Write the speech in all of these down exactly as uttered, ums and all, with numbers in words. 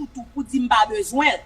tou pou di m pa bezwen l.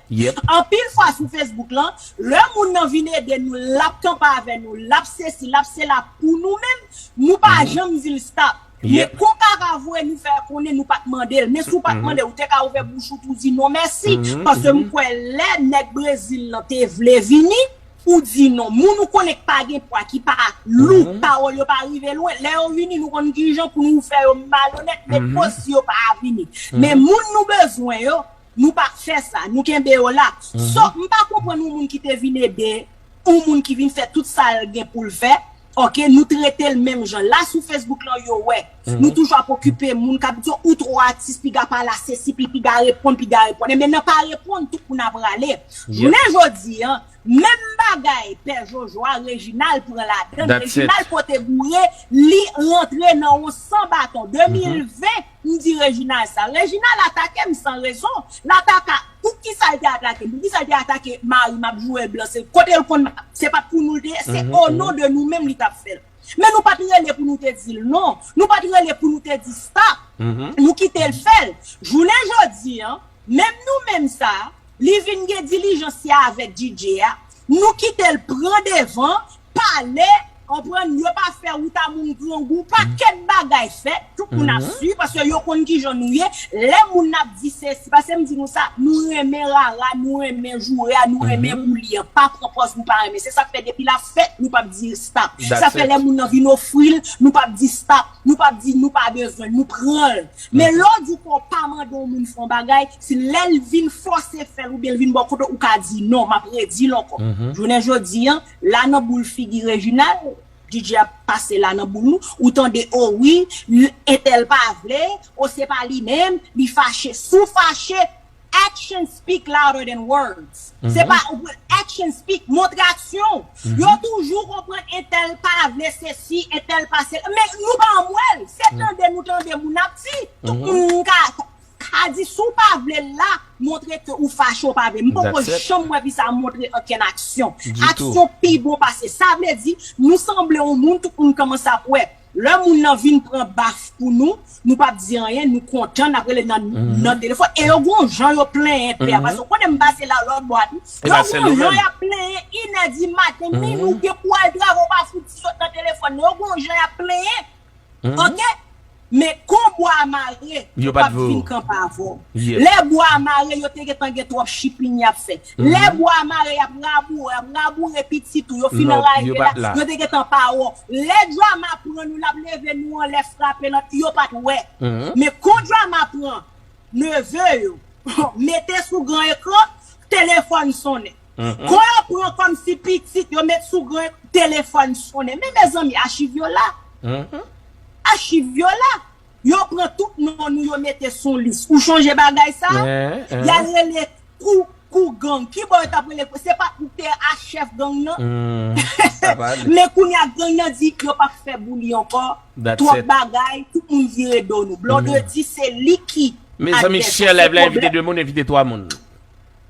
Anpil fwa sou Facebook lan, lè moun nan vin ede nou, l ap kanpe avè nou, l ap sesi, l ap sela pou nou menm, nou pa janm di l stop. Men kon kaka voye nou fè konnen nou pa t mande l. Men si w pa t mande l, ou te ka ouvè bouch ou tou di non mèsi. Paske m kwè lè nèg Brezil lan te vle vini, ou di non. Moun ou konnen k pa gen pwa, ki pa lou, pawòl yo pa rive lwen. Lè yo vini, nou konn kijan pou nou fè yo malonèt, met po si yo pa vini. Men moun nou bezwen yo, nou pa fè sa, nou kenbe yo la. So, m pa konprann yon moun ki te vin ede, yon moun ki vin fè tout sa l gen pou l fè, ok, nou trete l menm jan. La sou Facebook lan, yo wè. Nou toujou ap okipe moun k ap di, "Ou twò atis, piga pa la, sesi, pi, piga reponn, piga reponn." Ebyen, nan pa reponn, tout moun ap rale. Jounen jodi an, menm bagay, Pè Jojo a, Reginald pran ladann. Reginald pote boure, li rantre nan yon san baton. De mil ven, m di Reginald sa. Reginald atake m san rezon. L ataka, pou ki sa l te atake m? Pou ki sa l te atake mari m ap joure l blan? Se kote l konn, se pa t pou nou l te ye, se o non de nou menm li t ap fè l. Men nou pa t rele pou nou te di l non. Nou pa t rele pou nou te di stop. Nou kite l fè l. Jounen jodi an, menm nou menm sa, li vin gen dilijans li avèk D J a. Nou kite l pran devan, pale, konprann, yo pa fè wout a moun grangou, pakèt bagay fèt, tout moun ap swiv, paske yo konn kijan nou ye. Lè moun ap di sesi, paske m di nou sa, nou renmen rara, nou renmen joure a, nou renmen bouli an. Pa pran pòz nou pa renmen. Se sa k fè depi l ap fèt, nou p ap di stop. Sa fè lè moun nan vin ofri l, nou p ap di stop. Nou p ap di nou pa bezwen l, nou pran l. Men lè w di w pa mande yon moun fè yon bagay, si lè l vin fòse fè l oubyen l vin bò kote w, ou ka di non, m ap redi l ankò. Jounen jodi an, la nan boul figi Reginald, D J ap pase la nan boul nou, ou tande, o wi, entèl pa vle, o se pa li menm, li fache. Si w fache, action speak louder than words. Se pa, action speak, montre aksyon. Yo toujou konprann entèl pa vle sesi, entèl pa sela. Men nou pa anmwèl. Se tande nou tande moun ap di. Tout moun ka, ka di si w pa vle l la, montre ke ou fache, ou pa vle. M poko janm wè fi sa montre okenn aksyon. Aksyon pi bon pase. Sa vle di, nou sanble yon moun, tout moun kòmanse ap wè. Lè moun nan vin pran baf pou nou, nou p ap di anyen, nou kontan, n ap rele nan, nan telefòn. E yo gon jan yo plenyen pè a, paske w konnen m pase la lòt bò a tou. Yo gon jan y ap plenyen, inè di maten, min ou gen pou al travay, ou pa fouti sot nan telefòn nan. Yo gon jan y ap plenyen. Ok? Men kon bwa mare, yo p ap vin kanpe avè w. Lè bwa mare, yo te gentan gen twòp chipin y ap fè. Lè bwa mare, y ap raboure, y ap raboure pitit ou, yo fin anraje la, yo te gentan pa wè w. Lè drama pran nou, l ap leve nou anlè frape lòt, yo pa t wè. Men kon drama pran neve yo, mete sou gran ekran, telefòn sonnen. Kon yo pran kòmsi pitit, yo met sou gran, telefòn sonnen. Men mezanmi, achiv yo la. Achiv yo la. Yo pran tout non nou, yo mete sou lis. Ou chonje bagay sa? Y al rele kou, kou gang. Ki bò yo t ap rele kou? Se pa ou te a chèf gang nan? Men kounye a gang nan di yo p ap fè bouli ankò. Twòp bagay, tout moun vire do nou. Blondedy se li ki advèsè. Se pwoblèm. Mezanmi, share live la, envite de moun, envite twa moun.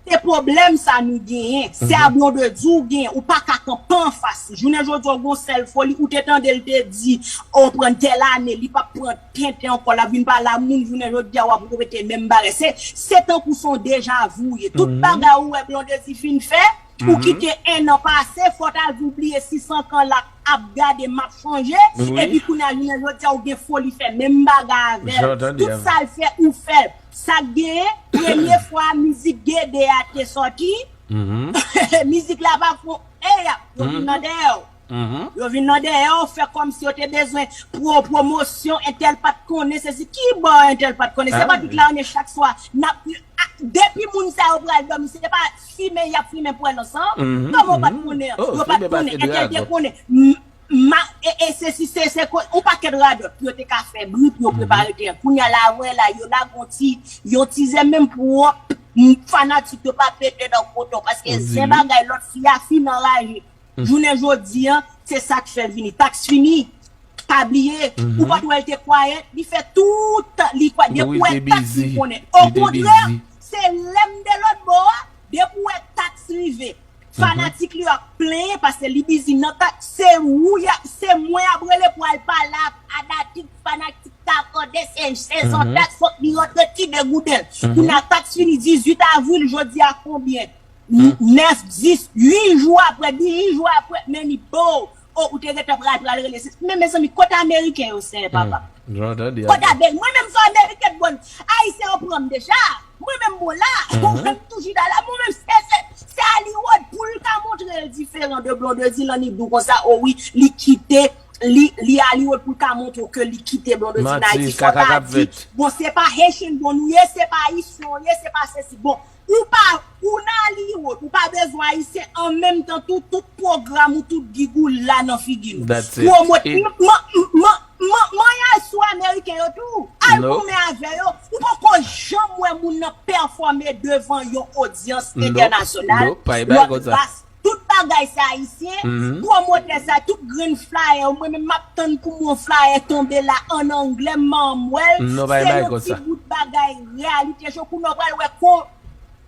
Se pwoblèm sa nou genyen. Se a Blondedy ou genyen. Ou pa ka kanpe anfas li. Jounen jodi a, w gon sèl foli. Ou te tande l te di, o pran tèl ane, li p ap pran tenten ankò. L ap vin pale a moun, jounen jodi a, w ap repete menm bagay. Se, se tankou se yon dejavu w ye. Tout bagay ou wè Blondedy fin fè, ou kite en an pase, fò w ta di w bliye sis an kan l ap gade, m ap chanje. Epi kounye a, jounen jodi a, ou gen foli fè menm bagay avè l. Tout sa l fè, ou fè l. Sa k genyen, premye fwa mizik Gede a te sòti, mizik la pa fon, e y ap, yo vin nan dèyè w. Yo vin nan dèyè w, fè kòmsi yo te bezwen pwo-, pwomosyon, entèl pa t konnen, sesi, ki bò entèl pa t konnen? Se pa tout la, men chak swa, n ap, a, depi moun sa yo pral dòmi, se pa fimen y ap fimen pwèl ansanm. Kòman w pa t konnen? Yo pa t konnen, entèl te konnen. M, Ma, e, e se si se, se ko-, yon pakèt radòt pou yo te ka fè bri, pou yo prepare teren. Kounye a la, wè la, yo lage yon ti, yon ti zè menm pwòp, m, fanatik yo pa pete nan koton, paske zen bagay lòt fi a fin anraje. Jounen jodi a, se sa k fè l vini. Taks fini, pa bliye, ou pa t wè l te kwayèt, li fè tout, li kwayèt, depi w wè taks li konnen. Okontrè, se lè m de lòt bò a, depi w wè taks rive, fanatik li yo ap plenyen paske li bizi nan taks. Se ou y ap, se mwen y ap rele pou al pale ak fanatik, fanatik ta kòde se, se zòt taks, fòk li rantre ti degouden. Kounye a taks fini dizuit avril, jodi a konbyen? Nèf, dis, uit jou apre, dizuit jou apre, men li bo. O, ou te gentan pral, pral rele. Men, mezanmi, kote Ameriken yo, Senyè papa? Kote Ameriken? Mwen menm, se Ameriken, bon, Ayisyen yo pran m deja. Mwen menm, bon, la, mwen menm, toujou la, mwen menm, se, se, se Hollywood pou l ka montre l diferan de Blondedy, lan li di w konsa, o wi, li kite, li, li Hollywood pou l ka montre w ke li kite Blondedy nan Ayiti. Fò ta di, bon, se pa Haitian, bon, nou ye, se pa Ayisyen, ye, se pa sesi. Bon, ou pa, ou nan Hollywood, ou pa bezwen Ayisyen, an menm tan tou, tout pwogram ou, tout gig ou la nan figi nou. Pwomot, man, man, man, man, manyay sou Ameriken yo tou. Al goumen avè yo. Ou poko janm wè moun nan pèfòme devan yon odyans entènasyonal, lòt ras. Tout bagay se Ayisyen. Pwomotè sa, tout grenn flyer, mwen menm m ap tann pou m wè yon flyer tonbe la an anglè, m an m wè l. Se yon ti bout bagay reyalite cho, kounye a w pral wè kon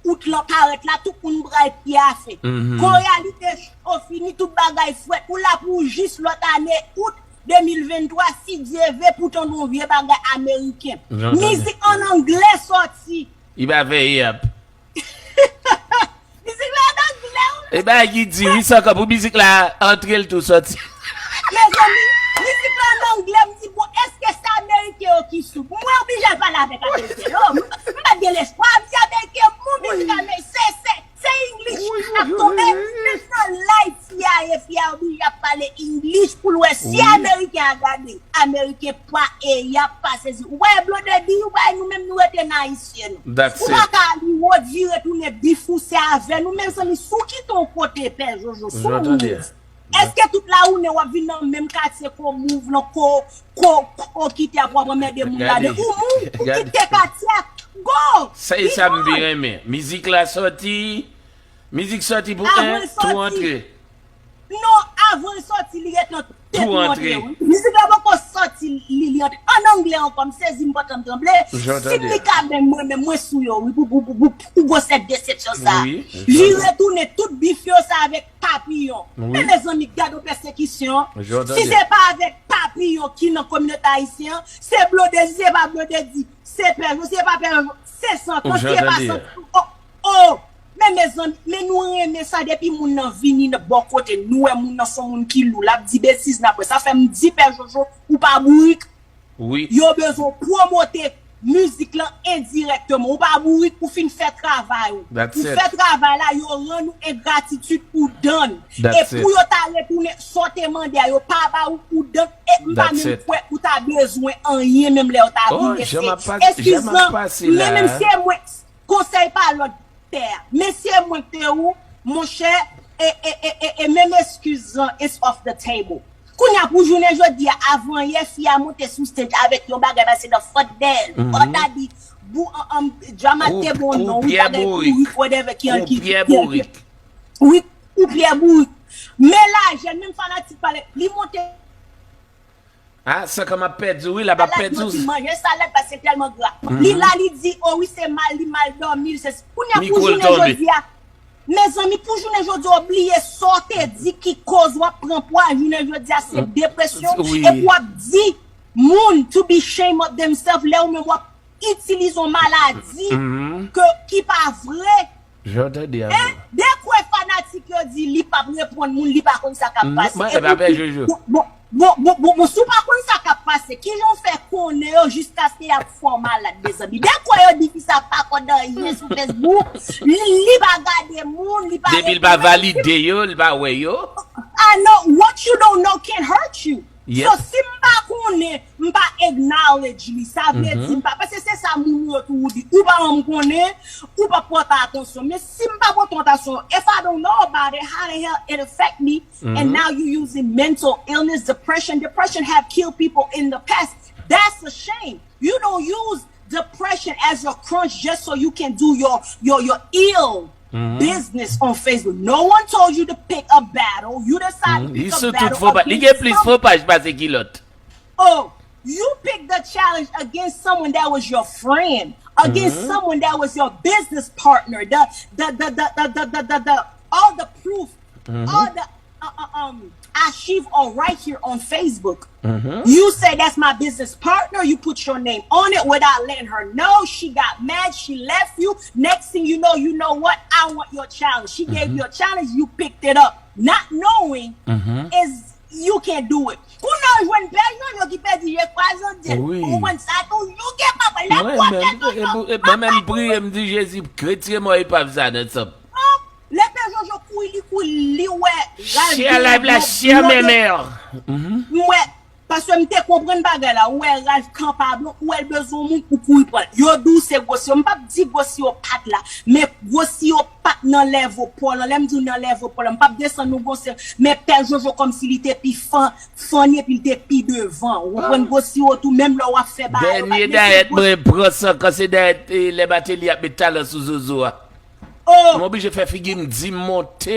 out lan parèt la, tout moun pral pye a fe. Kon reyalite cho fini, tout bagay frèt. Ou la pou jis lòt ane, out de mil venntwa, si Dye ve, pou tande yon vye bagay Ameriken. Mizik an anglè sòti. Li pa fè yap. Mizik la an anglè, wi. E bagay ki di, wi, se ankò pou mizik la antre l tou sòti. Mezanmi, mizik la an anglè, m di, bon, èske se Ameriken yo ki sou? Mwen oblije al pale avèk Ameriken yo. M, m pa t gen lespwa, m di Ameriken yo, bon, mizik la, men se, se, se English k ap tonbe. Men se nan live fi a ye, fi a oblije ap pale English pou l wè si Ameriken a gade. Ameriken pa e y ap pa sezi. Ou wè Blondedy, ou bay nou menm nou rete nan ayisyen nou. Ou pa ka Hollywood vire tounen bif ou se avè nou menm zanmi, si w kite yon kote Pè Jojo, si w move. Èske tout la ou ne w ap vin nan menm katye ko move lan, ko, ko, ko kite ap w ap anmède moun ladan? Ou move, ou kite katye a, go! Sa e sa m pi renmen. Mizik la sòti, mizik sòti pou en, tou antre. Non, avan l sòti, li gentan te tou antre, wi. Mizik la poko sòti, li, li antre. An anglè ankò, m sezi, m pantan m tranble. Si m li ka menm, mwen menm, mwen sou yo, wi, pou, pou, pou, pou, pou gwosè desepsyon sa. Li retounen tout bif yo sa avèk Papiyon. Men mezanmi, gade yon pèsekisyon. Si se pa avèk Papiyon ki nan kominote ayisyen an, se Blondedy, se pa Blondedy, se Pè Jojo, se pa Pè Jojo, se Santo, se pa Santo. Oh, men mezanmi, men nou renmen sa depi moun nan vini nan bò kote n, nou wè moun nan se yon moun ki lou, l ap di betiz, n ap wè. Sa fè m di Pè Jojo, ou pa bourik. Yo bezwen pwomote mizik lan endirèkteman. Ou pa bourik, ou fin fè travay ou. Ou fè travay la, yo rann ou engratitid ou done. E pou yo ta retounen sa w te mande a, yo pa ba ou, ou done. E m pa menm kwè ou ta bezwen anyen menm lè yo ta vin mesye. Eskiz lan, men menm si e mwen, konsèy pa lòd tè a. Men si e mwen k te ou, monchè, e, e, e, e, e menm eskiz lan, it's off the table. Kounye a pou jounen jodi a, avan yè, fi a monte sou stage avèk yon bagay pase nan fòt dèyè l. Ou ta di, bou, an, an, Drama te bon non, wi, bagay bourik, whatever, ki an ki, ki, ki, wi, ou pyè bourik. Men lajè, menm fanatik pale, li monte. Ah, Sankan m ap pèdi w, wi, l ap ap pèdi w. Manje salad paske tèlman gra. Li la, li di, o wi, se mal, li mal dòmi, se, kounye a pou jounen jodi a, mezanmi, pou jounen jodi a, w bliye sa w te di ki koz w ap pran pwa, jounen jodi a, se depresyon, epi w ap di moun to be shame of themselves, lè ou menm w ap itilize yon maladi ke, ki pa vre. Jan w tande a, hein? Dekwè fanatik yo di li p ap reponn moun, li pa konn sa k ap pase. Epi, bon, bon, bon, bon, bon, si w pa konn sa k ap pase, kijan w fè konnen yo jiskaske y ap fè w malad, mezanmi? Dekwè yo di fi sa pa konn anyen sou Facebook, li, li pa gade moun, li pa reponn moun. Depi l pa valide yo, li pa wè yo. I know what you don't know can hurt you. So, si m pa konnen, m pa acknowledge li, sa vle di m pa, paske se sa moun yo tou di, ou pa janm konnen, ou pa pote atansyon. Men si m pa pote atansyon, if I don't know about it, how the hell it affect me? And now you using mental illness, depression. Depression have killed people in the past. That's a shame. You don't use depression as your crutch just so you can do your, your, your ill business on Facebook. No one told you to pick a battle. You decided to pick a battle against something. Li sou tout fo paj. Li gen plis fo paj pase kilòt. Oh, you picked the challenge against someone that was your friend, against someone that was your business partner. The, the, the, the, the, the, the, the, the, all the proof, all the uh, uh, um, achieve all right here on Facebook. You say that's my business partner. You put your name on it without letting her know. She got mad. She left you. Next thing you know, you know what? I want your challenge. She gave you a challenge. You picked it up, not knowing is you can't do it. Kounye a w jwenn pè Jojo ki pèdi je kwa zandye. Ou konprann sa tou? You get my point. Lè mwen menm, e, e, mwen menm priye, m di Jezi retire mò epav sa nan sanm. Lè pè Jojo kouri, li kouri, li wè Ralph share live la, share meme. M wè, paske m te konprann bagay la, ou wè Ralph kanpe a blan, ou wè l bezwen moun pou kouri pran l. Yo di w se gwosi yo, m p ap di gwosi yo pa t la, men gwosi yo pa t nan level Paul lan. Lè m di w nan level Paul lan, m p ap desann nou gwosi, men pè Jojo kòmsi li te pi fan, funny epi l te pi devan. Ou konprann gwosi yo tou, menm lè w ap fè bagay yo pa t. Dènye dayèt mwen pran san kan se dayèt, eh, lè Martelly ap met talan sou Zozo a. Oh! M oblije fè figi m di monte.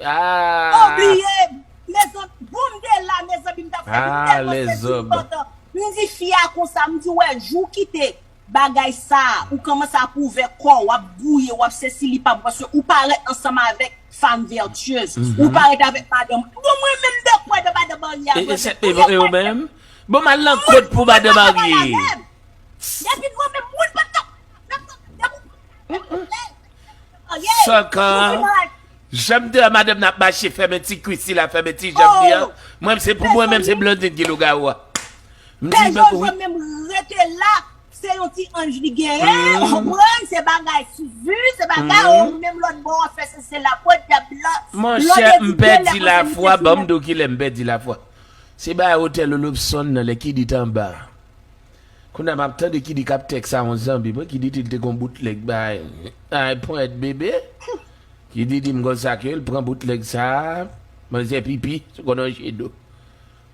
Ah! Obliye, mezanmi, bon, m te la, mezanmi, m t ap fè, m tèlman sezi m kontan. M di fi a konsa, m di, wè, jou w kite bagay sa, ou kòmanse ap ouvè kò w, w ap gouye, w ap sesi, li p ap, paske ou parèt ansanm avèk fanm vertueuse, ou parèt avèk madanm. Bon, mwen menm m te kwè nan madanm Henry a, e, e, se, e, e, ou menm? Bon, m al nan kot pou madanm Henry. Depi mwen menm, moun pa t ka. Sankan. Jan m te wè madanm nan ap mache fèmen ti kwis li la, fèmen ti janm li an. Mwen, se pou mwen menm, se Blondine ki lougawou a. M di, pè Jojo menm rete la, se yon ti anj li genyen, ou konprann, se bagay sou vi, se bagay, ou menm lòt bò w ap fè se, se lapòt dyab lan. Monchè, m pèdi lafwa, ban m di w kilè m pèdi lafwa. Se bagay otèl Olopson nan, lè Kiddy t anba. Kounye a m ap tande Kiddy k ap tèks a yon zanmi mwen, Kiddy di l te gon boutlèg bay, ay, ponyèt bebe. Kiddy di m konsa ke l pran boutlèg sa, manzè pipi, se konn yon je do.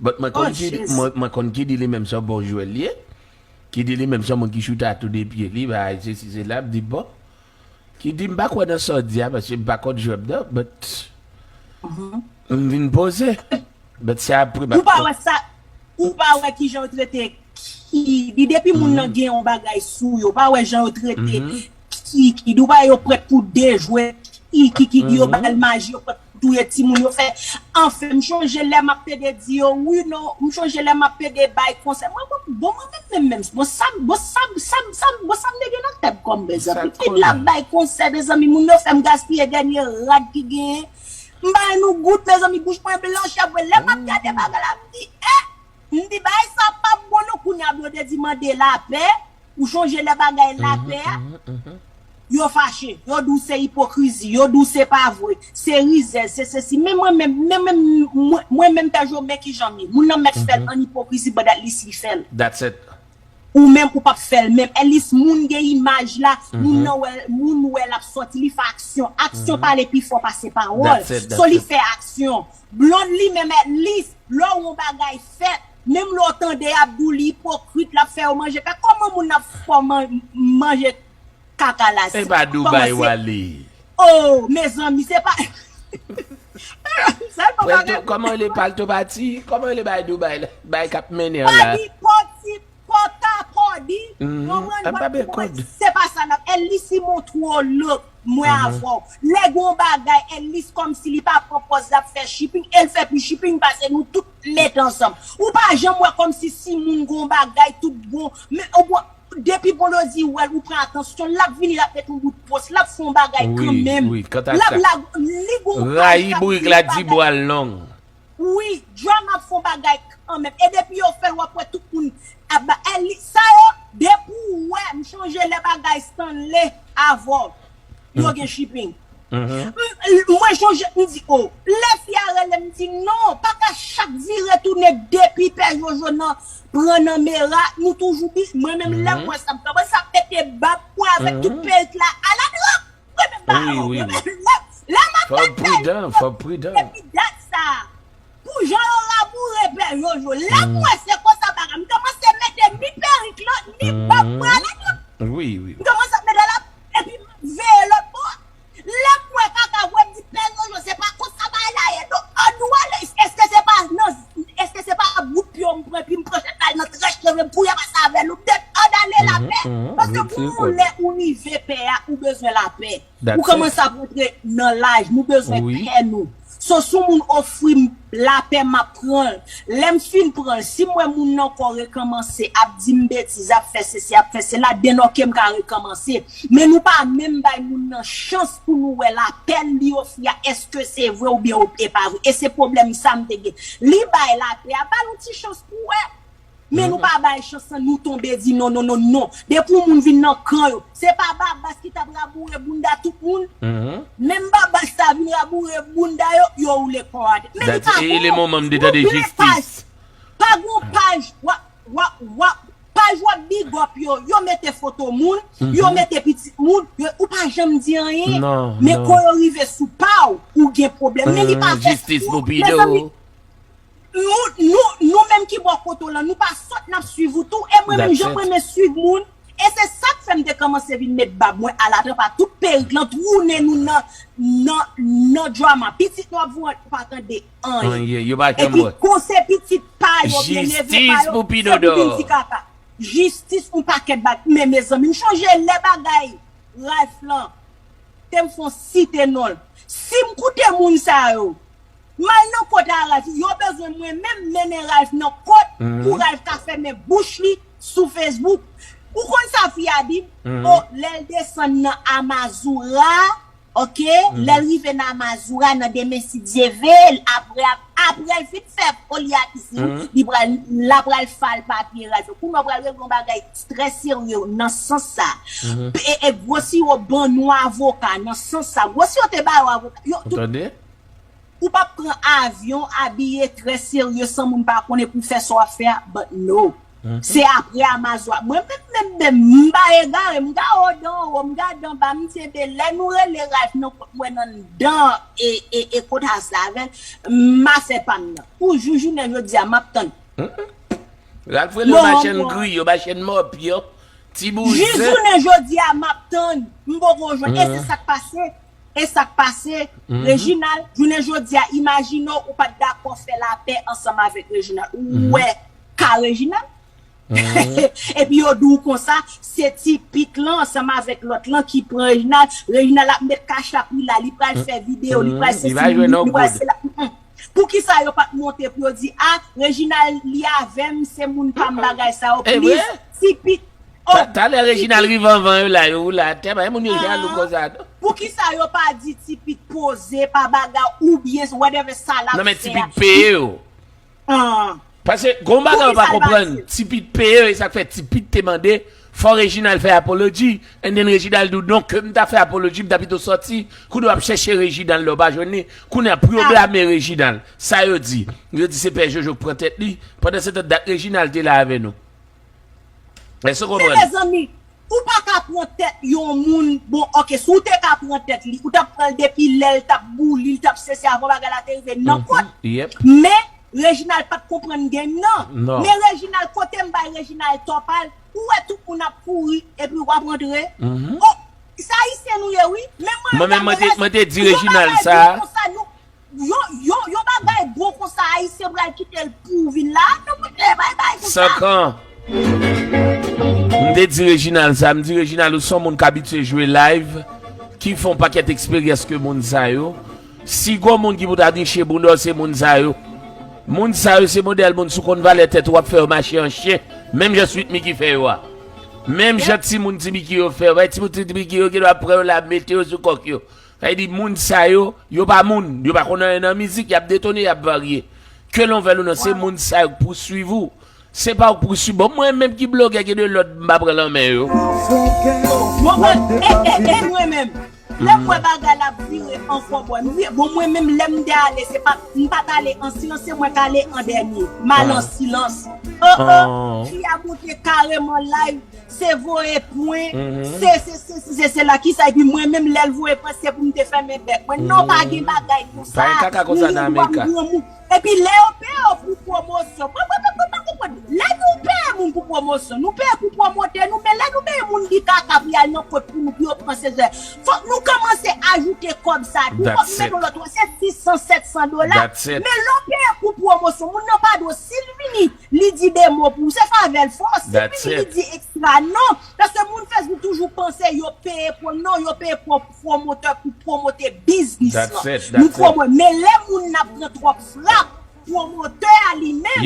But mwen konn Kiddy, mwen, mwen konn Kiddy li menm se yon bon jwè l ye. Kiddy li menm se yon moun ki choute a tou de pye li, bay sesi se la, m di bon. Kiddy m pa kwè nan sa w di a, paske m pa konn jwè m nan, but m vin poze. But se apre m ap. Ou pa wè sa, ou pa wè kijan yo trete Kiddy, depi moun nan gen yon bagay sou yo, ou pa wè jan yo trete Kiddy, ou pa wè yo prèt pou dejwe Kiddy, Kiddy, yo ba l maji, yo prèt pou touye timoun, yo fè. Anfen, m chonje lè m ap pede di yo wi, non, m chonje lè m ap pede bay konsèy. Mwen, bon, bon, mwen menm, menm, menm, bon, sa, bon, sa, sa, sa, bon, sa m te gen nan tèt kòm bezwen. Pou Kiddy la bay konsèy, mezanmi, moun yo fè m gaspiye dènye rad ki genyen. M bay nou gout, mezanmi, bouch mwen blanch, apre, lè m ap gade bagay la, m di, eh, m di, bagay sa p ap bon, non, kounye a, yo te di mande lapè. Ou chonje lè bagay lapè a? Yo fache, yo di w se ipokrizi, yo di w se pa vre, se rizèz, se sesi. Men mwen menm, men menm, mwen, mwen menm pè Job, men kijan m ye. Moun nan mèt fè l an ipokrizi, but at least li fè l. That's it. Ou menm, ou p ap fè l menm. At least moun gen imaj la, moun nan wè, moun wè l ap sòti, li fè aksyon. Aksyon pale pi fò pase pawòl. That's it, that's it. So, li fè aksyon. Blonde li menm, at least, lè w wè yon bagay fèt, menm lè w tande y ap di w li ipokrit, l ap fè yo manje kaka, kòman moun ap fè w man-, manje kaka la? E pa Dubai w ale. Oh, mezanmi, se pa. Sèlman bagay. Kòman rele palto pati? Kòman rele bay Dubai la? Bay k ap mennen an la? Pati, pati, Pòta kòd, konprann, mwen, se pa sa n ap, at least li montre w look, mwen avè w. Lè gon bagay, at least kòmsi li pa pran pòz l ap fè shipping, e l fè plis shipping pase nou tout mete ansanm. Ou pa janm wè kòmsi si moun gon bagay tout bon, men ou bon, depi Blondedy wè l, ou pran atansyon, l ap vini, l ap met yon bout pòs, l ap fè yon bagay kanmenm. L ap la, li gon paj k ap di bagay. Rayi bourik la, di bwa l long. Wi, John ap fè yon bagay kanmenm. E depi yo fè l, w ap wè tout moun ap ba, e li, sa yo, depi w wè, m chonje lè bagay Stanley avè w, yo gen shipping. M, mwen chonje, m di, oh, lè fi a rele m, m di, non, pa ka chak vire tounen depi pè Jojo nan, pran nan mera, nou toujou bi, mwen menm lè m wè sa, m kòmanse ap mete bab mwen avèk tout perik la, aladròg. Mwen menm pa, mwen menm lè, lè m ap fè tèl, fò w pridan, fò w pridan. Depi dat sa, pou jan yo raboure pè Jojo, lè m wè se konsa bagay, m kòmanse mete ni perik lan, ni bab mwen la, wi, wi, m kòmanse ap mete la, epi m ap veye lòt bò. Lè m wè kaka vre, m di pè Jojo, se pa konsa bagay la ye, non, ann wale, èske se pa nan, èske se pa bout pye w m pran, epi m pran chèz la nan tranch cheve m, pou y ap pase avè l, ou mete ann ale lapè, paske pou yon lè ou rive pè a, ou bezwen lapè. Ou kòmanse ap rantre nan laj, nou bezwen pè nou. So, si yon moun ofri m lapè, m ap pran l. Lè m fin pran l, si m wè moun nan ankò rekòmanse, ap di m betiz, ap fè sesi, ap fè sela, then ok, m ka rekòmanse. Men nou pa menm bay moun nan chans pou nou wè lapè li ofri a, èske se vre oubyen e pa vre. E se pwoblèm sa m te gen. Li bay lapè a, ba l yon ti chans pou wè. Men nou pa bay chans lan, nou tonbe di non, non, non, non. Depi yon moun vin nan kan yo, se pa Babas ki t ap raboure bounda tout moun? Menm Babas sa vin raboure bounda yo, yo woule kò atè. Men li pa bon. Li le moman m te tande jistis. Pa gon paj, w ap, w ap, w ap, paj w ap big up yo, yo mete foto moun, yo mete pitit moun, yo, ou pa janm di anyen. Men kon yo rive sou pa w, ou gen pwoblèm. Men li pa fè jistis pou Pido. Mezanmi, nou, nou, nou menm ki bò kote w lan, nou pa sòt n ap swiv ou tou. E mwen menm, jan mwen renmen swiv moun, e se sa k fè m te kòmanse vin met bab mwen alatranpa, tout perik lan, tounen nou nan, nan, nan drama. Pitit nou ap voye, ou pa tande anyen. Anyen, yo pa janm wè. Epi, kon se pitit pa yo, byeneve pa yo, se pou vin di kaka. Jistis, yon pakèt bagay. Men, mezanmi, m chonje lè bagay Ralph lan, te m fon site non l. Si m koute moun sa yo, m al nan kot a Ralph, yo bezwen mwen menm mennen Ralph nan kot pou Ralph ka fèmen bouch li sou Facebook. Ou konn sa fi a di m? O, lè l desann nan Amazura, ok, lè l rive nan Amazura, nan demen si Dye ve, l apre, apre l fin fè foli a pisi, li pral, l apral fal papye Ralph. Kounye a pral regle yon bagay trè serye nan sans sa. E, e Gwo Siwo ban nou avoka nan sans sa. Gwo Siwo te ba yo avoka. Yo, tout, ou p ap pran avyon, abiye trè serye san moun pa konnen pou fè sa w ap fè a, but no. Se apre Amazwa. Mwen menm, menm, menm, m pa egare, m gade anwo, m gade anba, m tyenbe. Lè nou rele Ralph nan kot mwen anndan e, e, e kot as la avè l, m a fè pa m nan. Pou jou jounen jodi a, m ap tann. Ralph rele yo machann griyo, machann mòpyon, ti bouzen. Jis jounen jodi a, m ap tann, m poko jwenn. E se sa k pase, e sa k pase, Reginald, jounen jodi a, imajine w, ou pa t dakò fè lapè ansanm avèk Reginald. Ou wè ka Reginald? Epi yo di w konsa, se ti pit lan ansanm avèk lòt lan ki pran Reginald. Reginald ap met kachap li la, li pral fè videyo, li pral sesi, li pral sela. Poukisa yo pa t monte pou yo di, a, Reginald li avè m, se moun pa m, bagay sa yo, plis, ti pit. Talè Reginald rive anvan yo la, yo woule atè, men moun yo jalou konsa tou. Poukisa yo pa di ti pit poze, pa bagay, oubyen whatever sa l ap fè a? Non, men ti pit peye yo. Paske gon bagay yo pa konprann, ti pit peye yo, e sa k fè ti pit te mande, fò Reginald fè apology, and then Reginald di w, non, ke m ta fè apology, m ta pito sòti, kounye w ap chèche Reginald la, w pa jwenn li, kounye a pou yo blame Reginald. Sa yo di? Yo di se Pè Jojo k pran tèt li, pandan se tan dat Reginald te la avè nou. Èske w konprann? Men mezanmi, ou pa ka pran tèt yon moun, bon, ok, si w te ka pran tèt li, ou t ap pran l depi lè l t ap bouli, l t ap sesi avan bagay la te rive nan kot. Men, Reginald pa t konprann game nan. Men Reginald, kote m bay Reginald tò pa l, ou wè tout moun ap kouri, epi w ap rantre. O, se Ayisyen nou ye, wi. Men mwen, mwen menm, mwen te, mwen te di Reginald sa. Yo, yo, yo pa bay bon konsa, Ayisyen pral kite l pou vin la. Non, mwen te bay bay konsa. Sankan. M te di Reginald sa, m di, Reginald, ou se yon moun k abitye jwe live, ki fè yon pakèt eksperyans ke moun sa yo. Si gon moun ki pou ta niche bounda w, se moun sa yo. Moun sa yo, se modèl moun, si w konn valè tèt ou, w ap fè yo mache an chen. Menm jan Sweet Micky fè yo a. Menm jan timoun Ti Micky yo fè yo. Bay timoun Ti Micky yo, gen dwa pran yo la, mete yo sou kòk yo. Sa vle di, moun sa yo, yo pa moun. Yo pa konn anyen nan mizik, y ap detone, y ap varye. Ke l on vle l ou non, se moun sa yo k pouswiv ou. Se pa ou k pouswiv. Bon, mwen menm ki blogè ki de lòd, m pa pran nan men yo. Bon, bon, e, e, e mwen menm. Lè m wè bagay la ap vire ankò bò, m vire. Bon, mwen menm, lè m te ale, se pa, m pa t ale an silans, se mwen k ale an dènye. M ale an silans. O, o, fi a monte kareman live. Se voye pwen, se, se, se, se, se, se la ki sa, epi mwen menm lè l voye pwen, se pou m te fèmen bèk mwen. Non, pa gen bagay konsa. Pa gen kaka konsa nan Amerika. Epi lè yo peye w pou pwomosyon, mwen, mwen, mwen, mwen pa konprann. Lè nou peye moun pou pwomosyon, nou peye pou pwomote nou, men lè nou peye moun di kaka pou y al nan kot pou nou, pou yo pran sezè, fòk nou kòmanse ajoute kòb sa tou, fòk nou mete yon lòt, se sis san, sèt san dola. Men lè w peye pou pwomosyon, moun nan pa dwe, si l vini, li di de mo pou ou, se favè l fè w. Si l vini, li di ekstra, non. Paske moun Facebook toujou panse yo peye pou, non, yo peye pou pwomotè pou pwomote biznis lan. Nou pwomot, men lè moun nan ap pran twòp frap, pwomotè a li menm,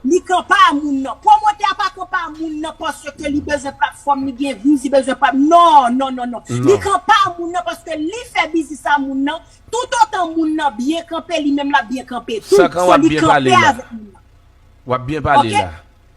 li kanpe a moun nan. Pwomotè a pa kanpe a moun nan paske li bezwen platfòm, li gen views, li bezwen pa, non, non, non, non. Li kanpe a moun nan paske li fè biznis a moun nan, toutotan moun nan byen kanpe, li menm l ap byen kanpe tou. So li kanpe avèk moun nan. W ap byen pale la.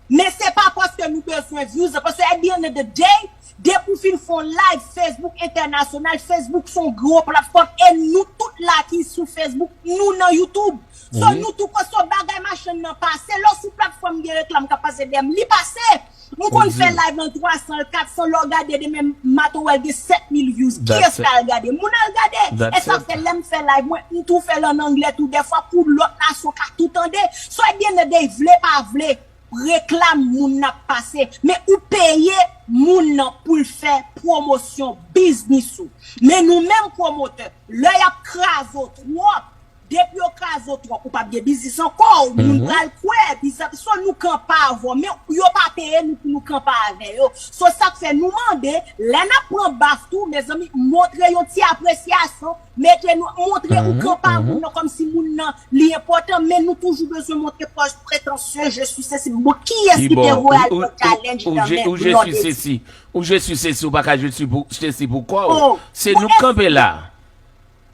Men se pa paske nou bezwen views, paske at the end of the day, depi w fin fè yon live Facebook entènasyonal, Facebook se yon gwo platfòm e nou tout la ki sou Facebook, nou nan YouTube. So nou tou, so bagay machann nan pase, lè w sou platfòm gen reklam k ap pase dèyè m, li pase. M konn fè live nan twa san, kat san, lè w gade demen maten w wè l gen sèt mil views. Kiyès k al gade? Moun al gade. E sa fè lè m fè live mwen, m tou fè l an anglè tou dèfwa pou lòt nasyon ka tou tande. So at the end of the day, vle pa vle, reklam moun nan ap pase. Men ou peye moun nan pou l fè pwomosyon biznis ou. Men nou menm pwomotè, lè y ap kraze w twòp, depi yo kraze w twòp, ou p ap gen biznis ankò, moun pral kwè, biznis, so nou kanpe avè w, men yo pa peye nou pou nou kanpe avè yo. So sa k fè nou mande, lè n ap pran baf tou, mezanmi, montre yon ti apresyasyon, mete nou, montre ou kanpe a moun nan kòmsi moun nan li enpòtan, men nou toujou bezwen montre pòz pretansye, je suis ceci. Bon, kiyès ki te voye al pran challenge nan men Blondedy? Ou je suis ceci, ou pa ka je suis ceci pou kò w. Se nou k kanpe la.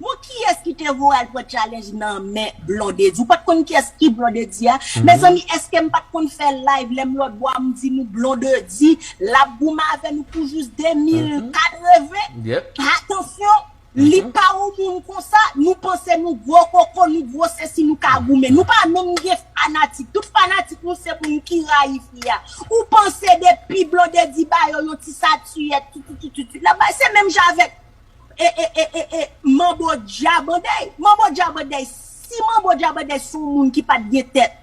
Bon, kiyès ki te voye al pran challenge nan men Blondedy? Ou pa t konn kiyès ki Blondedy a? Mezanmi, èske m pa t konn fè live lè m lòt bò a, m di nou Blondedy l ap goumen avè nou pou jis de mil katreven? Atansyon, li pa yon moun konsa. Nou panse nou gwo koko, nou gwo sesi, nou ka goumen. Nou pa menm gen fanatik. Tout fanatik nou se moun ki rayi fi a. Ou panse depi Blondedy ba yo yon ti satiyèt, tout, tout, tout, tout, tout, l ap bay, se menm jan avèk e, e, e, e, e, Manbo Djabandèy. Manbo Djabandèy, si Manbo Djabandèy se yon moun ki pa t gen tèt,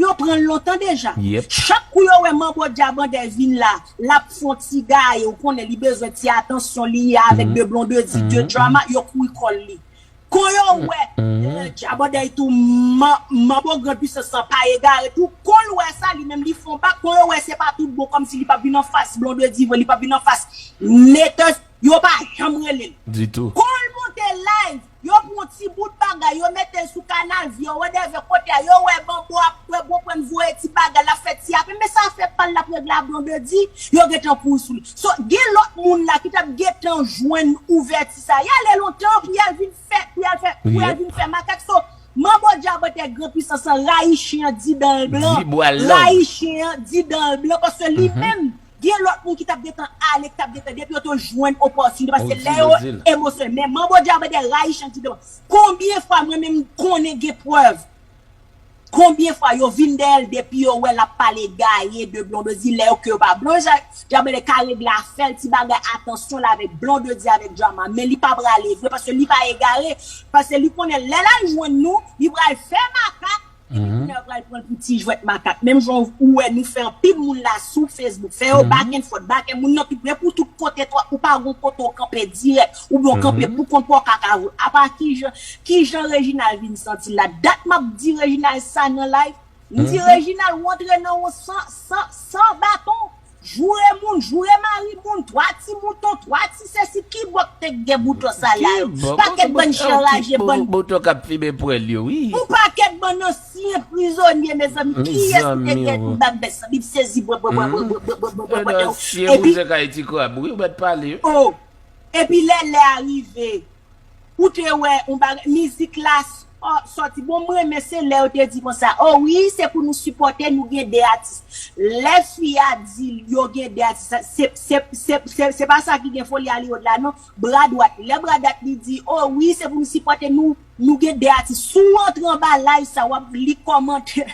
yo pran l lontan deja. Chak kou yo wè Manbo Djabandèy vin la, l ap fè yon ti gaye, ou konnen li bezwen ti atansyon, li ye avèk de Blondedy, de Drama, yo kouri kòl li. Kon yo wè, eh, Djabandèy tou, man, Manbo Grand Puissance lan pa egare tou, kon l wè sa, li menm li fè yon bak, kon yo wè se pa tout bon, kòmsi li p ap vin anfas Blondedy vre, li p ap vin anfas Neters, yo pa janm rele l. Ditou. Kon l monte live, yo pran yon ti bout bagay, yo mete l sou Kanal Vye, whatever kote a, yo wè Manbo ap pran, pran voye ti bagay, l ap fè ti ape, men sa fè pa l, l ap regle a Blondedy, yo gentan kouri sou li. So, gen lòt moun la ki t ap gentan jwenn ouvèti sa, y ale lontan pou y al vin fè, pou y al fè, pou y al vin fè makak. So, Manbo Djabandèy Gran Pwisans lan rayi chen an di dan l blan. Rayi chen an di dan l blan, paske li menm, gen lòt moun ki t ap gentan ale, ki t ap gentan, depi yo te jwenn opòtinite, paske lè yo emosyonèl. Men Manbo Djabandèy rayi chen an di dan l blan. Konbyen fwa mwen menm m konnen gen prèv? Konbyen fwa yo vin dèyè l depi yo wè l ap pale gaye de Blondedy, lè yo ke yo pa Blondedy, Djabandèy ka regle afè l, ti bagay atansyon l avèk Blondedy, avèk Drama, men li pa prale vre, paske li pa egare, paske li konnen lè l al jwenn nou, li pral fè makak, epi kounye a yo pral pran l pou ti jwèt makak. Menm jan ou wè nou fè anpil moun la sou Facebook, fè yo back and forth, back and moun nan pi pre pou tout kote twòp, ou pa gon kote w kanpe dirèk, oubyen w kanpe pou kont pa w kaka vre. Apa kijan, kijan Reginald vin santi l la? Dat m ap di Reginald sa nan live, m di Reginald ou antre nan yon san, san, san baton. Joure moun, joure mari moun, twa ti mouton, twa ti sesi, ki bò k te gen bouton sa la yo? Pakèt bann chen raje, bann bouton k ap fimen pwèl yo, wi. Yon pakèt bann ansyen prizonye, mezanmi, kiyès ki te gen bag bèt sa? Li sezi bwè, bwè, bwè, bwè, bwè, bwè, bwè, bwè, bwè. Epi, Ayiti krab, wi, ou mèt pale, wi. Oh, epi lè, lè a rive, ou te wè yon bagay, mizik la sòti. Bon, m renmen se lè yo te di konsa, o wi, se pou nou sipòte, nou gen de atis. Lè fi a di yo gen de atis, se, se, se, se, se pa sa ki gen Foli Hollywood la, non. Bra dwat. Lè bra dwat li di, o wi, se pou nou sipòte, nou, nou gen de atis. Si w antre anba live sa, w ap li kòmantè.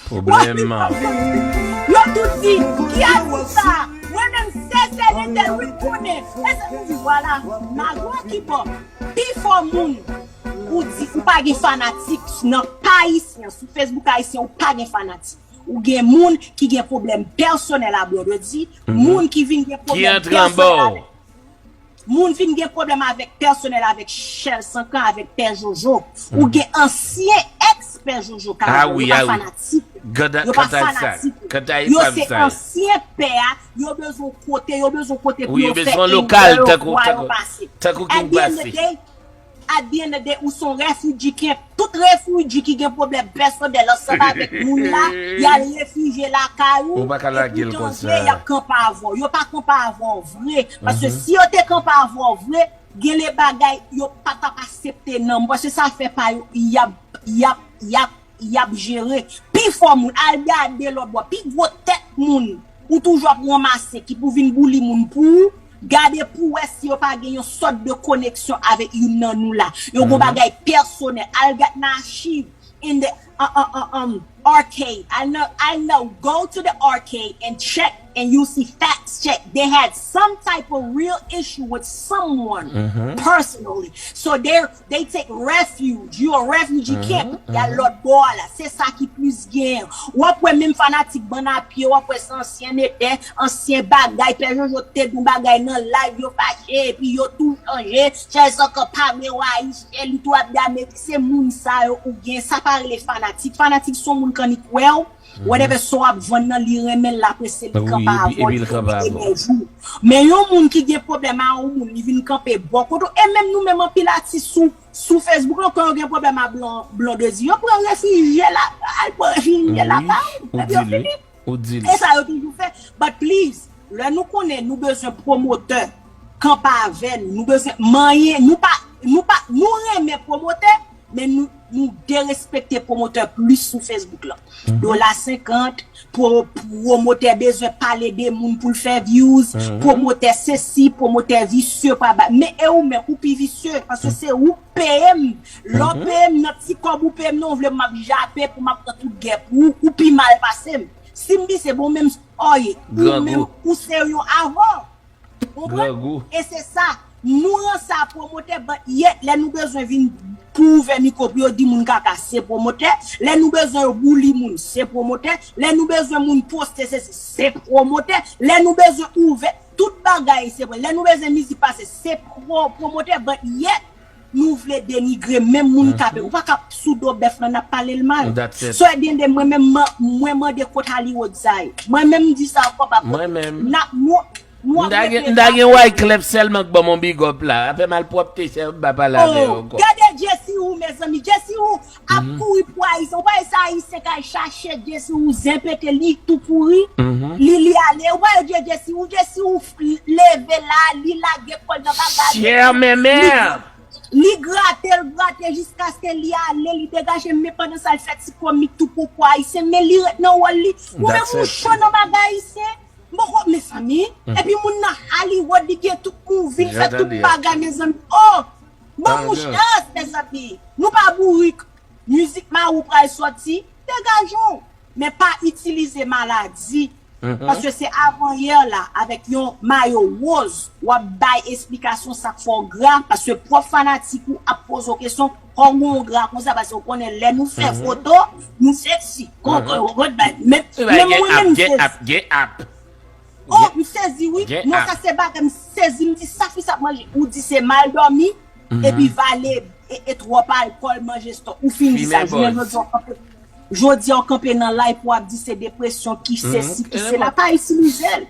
Pwoblèm. Yo tout di, ki atis sa? Mwen menm se, se Lentèl wi m konnen. E sa m di, vwala, malgre w ki bò, pifò moun, ou di, ou pa gen fanatik nan pa ayisyen, sou Facebook ayisyen, ou pa gen fanatik. Ou gen moun ki gen pwoblèm pèsonèl a Blondedy, moun ki vin gen pwoblèm pèsonèl avèk Moun vin gen pwoblèm avèk pèsonèl avèk Shell Sankan, avèk Pè Jojo. Ou gen ansyen èks Pè Jojo ka jwe. Yo pa fanatik. Yo pa fanatik. Yo se ansyen pè a. Yo bezwen kote, yo bezwen kote pou yo fè enjoy yo, vwa yo pase. At the end of the day, at the end of the day, ou se yon refugee camp. Tout refugee ki gen pwoblèm pèsonèl ansanm avèk moun la, y al refijye lakay ou, epi jan w ye, y ap kanpe avè w. Yo pa kanpe avè w vre. Paske si yo te kanpe avè w vre, gen de bagay yo pa t ap aksepte non. Paske sa fè pa yo, y ap, y ap, y ap, y ap jere. Pi fò moun, al gade lòt bò. Pi gwo tèt moun ou toujou ap ranmase ki pou vin bouli moun pou ou, gade pou w wè si yo pa gen yon sòt de koneksyon avèk youn nan nou la. Yo gon bagay pèsonèl. Al gad nan achiv in the uh, uh, uh, um, arcade. I know, I know. Go to the arcade and check, and you see facts check. They had some type of real issue with someone personally. So they they take refuge. You a refugee camp. Y al lòt bò a la. Se sa ki plis gen. W ap wè menm fanatik bann a pye, w ap wè se ansyen etè, ansyen bagay. Pè Jojo te di yon bagay nan live, yo fache, epi yo tou chanje. Chèz ankò pa vle w ayisyen, li tou ap di Amerik. Se moun sa yo ou gen, sa pa rele fanatik. Fanatik se yon moun k annik wè w, whatever sa w ap vann nan, li renmen l, l apresye l, li kanpe avè w, li renmen imaj ou. Men yon moun ki gen pwoblèm a yon moun, li vin kanpe bò kote w. E menm nou menm anpil atis sou, sou Facebook lan, kan yo gen pwoblèm a Blon-, Blondedy, yo pran refijye la, al pran refijye lakay ou, epi yo fini. E sa yo toujou fè. But please, lè nou konnen nou bezwen pwomotè, kanpe avè nou, nou bezwen manyen, nou pa, nou pa, nou renmen pwomotè, men nou, nou derespekte pwomotè plis sou Facebook lan. Dola senkant, pwo-, pwomotè bezwen pale de moun pou l fè views, pwomotè sesi, pwomotè visye pa ba. Men e ou menm, ou pi visye, paske se ou k peye m. Lè w peye m nan ti kòb ou peye m nan, ou vle m ap jape pou m ap pran tout gè pou ou, ou pi mal pase m. Si m visye, bon, menm, oye, ou menm, ou se yon avò. Konprann? E se sa, nou ranse a pwomotè, but yet, lè nou bezwen vin pou ouvè mikwo pou yo di moun kaka, se pwomotè. Lè nou bezwen yo bouli moun, se pwomotè. Lè nou bezwen moun poste sesi, se pwomotè. Lè nou bezwen ouvè tout bagay, se pwomotè. Lè nou bezwen mizik pase, se pwo-, pwomotè, but yet, nou vle denigre menm moun k ap, ou pa ka sou do bèf lan n ap pale l mal. So at the end, mwen menm, mwen, mwen mande kot Hollywood sa ye. Mwen menm m di sa ankò, papa. N ap, nou, nou ap rete la. M ta gen Wyclef sèlman k ban m yon big up la. Afè malpwòpte, chè, m pa pale avè yo ankò. Gade Jesse Woo, mezanmi. Jesse Woo ap kouri pou Ayisyen. Ou pa wè se Ayisyen k al chache Jesse Woo, zen pete, li tou kouri. Li, li ale. Ou pa wè Jesse Woo, Jesse Woo leve la, li lage kò l nan bagay. Chè mèmè. Li grate l, grate jiskaske li ale, li degaje, men pandan sa l fè ti komik tou pou pwa ayisyen, men li ret nan wòl li. Ou menm ou cho nan bagay ayisyen. M poko, mezanmi. Epi moun nan Hollywood, li gen tout movie, li fè tout bagay, mezanmi. Oh! Ban nou chans, mezanmi. Nou pa bourik. Mizik mari w pral sòti, degaje w. Men pa itilize maladi. Paske se avanyè la, avèk yon mayo woz, w ap bay esplikasyon sa k fè w gra, paske pwòp fanatik ou ap poze w kesyon, kòman w gra konsa, paske w konnen lè nou fè foto, nou seksi. Kon, kon, men, men mwen menm m sezi. Oh, m sezi wi. Non, sa se bagay m sezi, m di sa fi sa ap manje. Ou di se mal dòmi, epi vale e, e twòp alkòl, manje stòk. Ou fin di sa, jounen jodi a w kanpe, jodi a w kanpe nan live pou w ap di se depresyon, ki sesi, ki sela. Pa itilize l.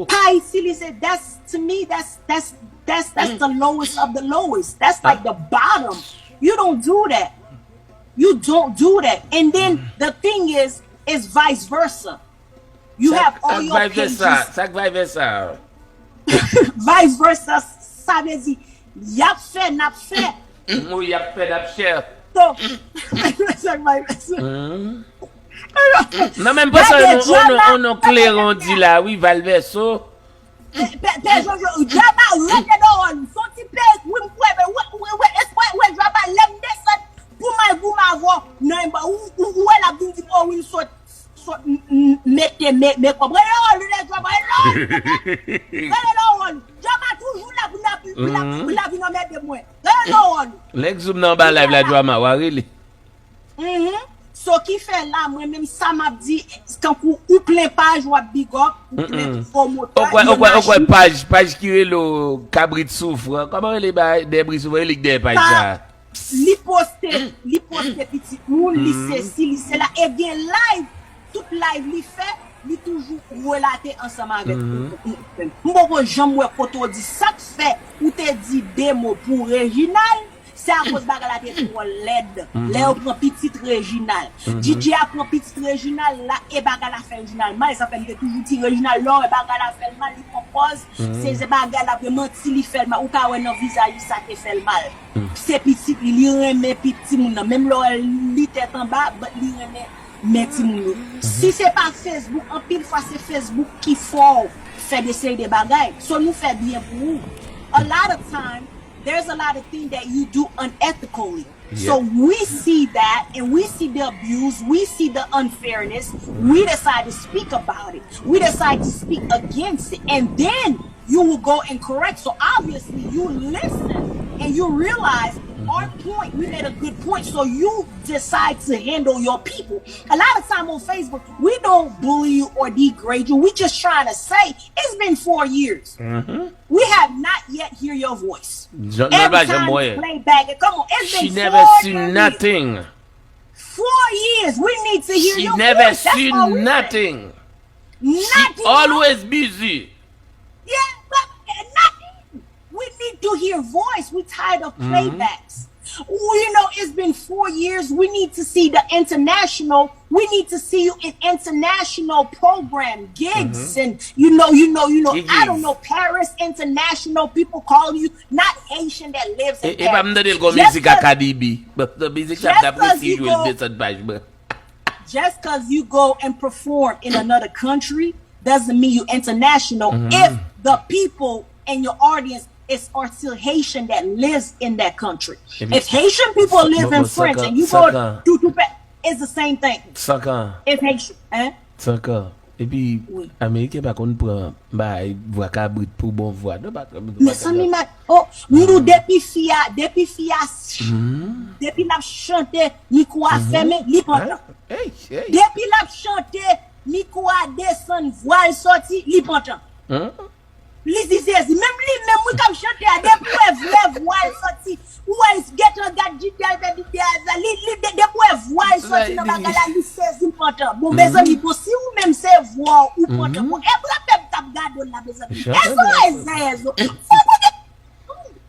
Pa itilize. That's, to me, that's, that's, that's, that's the lowest of the lowest. That's like the bottom. You don't do that. You don't do that. And then the thing is, it's vice versa. You have all your pages. Sa k vice versa? Vice versa, sa vle di, y ap fè, n ap fè. Wi, y ap fè, n ap share. So, sa k vice versa. Non, men m panse yon non, yon non kleren w di la, wi, Valverso. Pè, pè Jojo, Djaba rete nan wòl li. Se yon ti perik, wi, m kwè, men wè, wè, wè, wè, wè, Djaba, lè m desann pou m al goumen avè w nan enba, ou, ou, ou wè l ap vin di m, o, wi, m sot, sot, m, m, mete, me, mekòp. Rete nan wòl li, lè Djaba, rete nan wòl li, rete nan wòl li. Djaba toujou la pou l ap, pou l ap, pou l ap vin anmède mwen. Rete nan wòl li. Lè Exum nan anba live la, Djaba, w a rele. So, ki fè la, mwen menm sa m ap di, tankou ou plen paj, w ap big up, ou plen pwomotè, ou kwè, ou kwè, ou kwè paj, paj ki rele w Kabrit Soufran, kòman rele ba, Dèbri Soufran, rele k dèyè paj sa? Li poste, li poste pitit moun, li sesi, li sela, e gen live, tout live li fè, li toujou relate ansanm avèk yon, yon, yon, m poko janm wè kote w di sa k fè ou te di de mo pou Reginald, se akoz bagay la te twò lèd. Lè yo pran pitit Reginald. D J a pran pitit Reginald la, e bagay la fè Reginald mal, e sa fè m te toujou di Reginald, lè w wè bagay la fè l mal, li pran pòz, se, se bagay la, vre manti li fè l mal, ou ka wè nan vizaj li sa te fè l mal. Se pitit li, li renmen pitit moun nan. Menm lè w wè li tèt anba, but li renmen men timoun yo. Si se pa Facebook, anpil fwa se Facebook ki fè w fè de seri de bagay. So nou fè byen pou ou. A lot of time, there's a lot of things that you do unethically. So we see that and we see the abuse, we see the unfairness, we decide to speak about it. We decide to speak against it. And then you will go and correct. So obviously you listen and you realize our point, we made a good point. So you decide to handle your people. A lot of time on Facebook, we don't bully you or degrade you. We just trying to say it's been four years. We have not yet hear your voice. Every time you play back, come on, it's been four years. Four years, we need to hear your voice. That's all we say. Nothing. She always busy. Yeah, but nothing. We need to hear voice. We tired of playbacks. You know, it's been four years. We need to see the international. We need to see you in international program gigs and you know, you know, you know, I don't know, Paris international people calling you, not Haitian that lives in Paris. E pa m tande l gon mizik a Cardi B. But the music shop that we see you will be such bad. Just because you go and perform in another country doesn't mean you international if the people and your audience is are still Haitian that lives in that country. If Haitian people live in France and you go to, to Pa-, it's the same thing. It's Haitian, hein? Epi, Ameriken pa konn pran bay vwa kabrit pou bon vwa. Non, pa, mezanmi, ma, oh, m di w depi fi a, depi fi a, depi l ap chante, mikwo a fèmen, li pantan. Depi l ap chante, mikwo a desann, vwa l sòti, li pantan. Li di sezi, menm li menm wi k ap chante a, depi w wè vrè vwa l sòti, ou wè l gentan gad Jidèl, men Jidèl, li, li, de-, depi w wè vwa l sòti nan bagay la, li sezi, l pantan. Bon, mezanmi, bon, si ou menm se vwa w, ou pantan, bon, e brave m t ap gade w la, mezanmi. Èzo, èzo, èzo. Fò kote.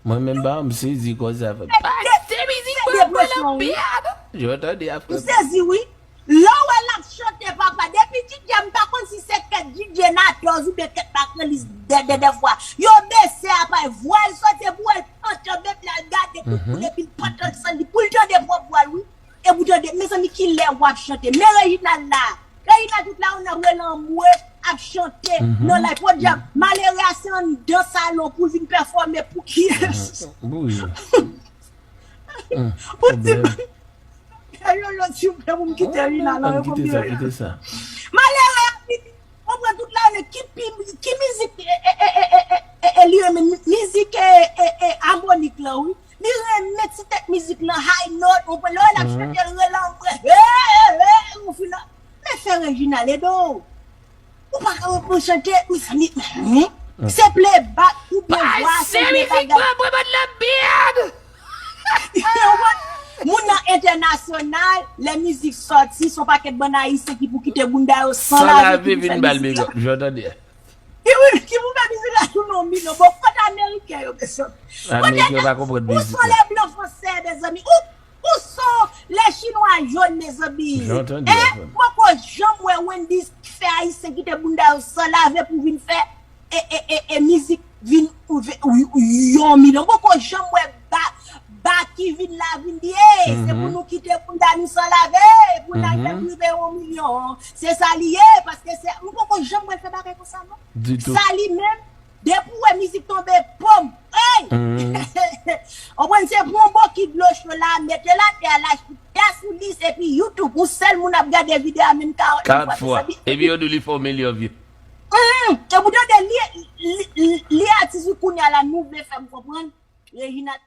Mwen menm pa, m sezi koze a fè. Pase mizik mwen, mwen lan pyad. Yo tande ap fè. M sezi, wi. Lè w wè l ap chante, papa, depi D J, m pa konn si se kèt D J Natòz oubyen kèt Makrelis dè, dè, dèfwa. Yo bese apay, vwa l sòti, epi w wè l pantan, menm lè l gade tout moun, epi l pantan san li, pou l tande pwòp vwa l, wi. Epi w tande, mezanmi, kilè w ap chante? Men Reginald la. Reginald tout la, w nan rele anmwe, ap chante, nan lay, podyab, malere a se anndan salon pou l vin pèfòme pou kiyès? Pou ti Kè yo yo, silvouplè, pou m kite Rina la, yo konbyen. Kite sa. Malere a vini, konprann tout lane, ki, ki mizik, e, e, li renmen, mizik, e, e, e, amwonik lan, wi. Li renmen ti tèt mizik lan, high note, konprann, lè l ap chante, l rele anmwe, he, he, he, ou fin, men fè Reginald ede w. Ou pa ka repran chante, mezanmi. Se playback oubyen vwa, se vye bagay. Pase mizik mwen, mwen ban nan byen. Moun nan entènasyonal, lè mizik sòti, se yon pakèt bann Ayisyen ki pou kite bounda yo san lave, ki pou fè mizik la. Ki pou fè mizik la tounen yon milyon. Bon, kot Ameriken yo, mezanmi? Ameriken yo pa konprann mizik la. Où sont les blancs français, mezanmi? Où sont les Chinois jaunes, mezanmi? Hein? Mwen poko janm wè Wendyy fè Ayisyen kite bounda yo san lave pou vin fè e, e, e, e mizik vin yon milyon. Mwen poko janm wè Ba, Ba ki vin la vin di, ey, se pou nou kite bounda nou san lave, pou n al fè prive yon milyon. Se sa li ye, paske se, mwen poko janm wè l fè bagay konsa, non. Sa li menm, depi w wè mizik tonbe, pòm, ey! Konprann, se pou yon bokit dlo cho la, mete l atè a, lach, Gas ou lis epi YouTube, yon sèl moun ap gade videyo a menm karant fwa. Epi yo di w li fè yon milyon vye. Hum, e pou tande li, li, li, li atis wi kounye a la, nou vle fè m konprann. Reginald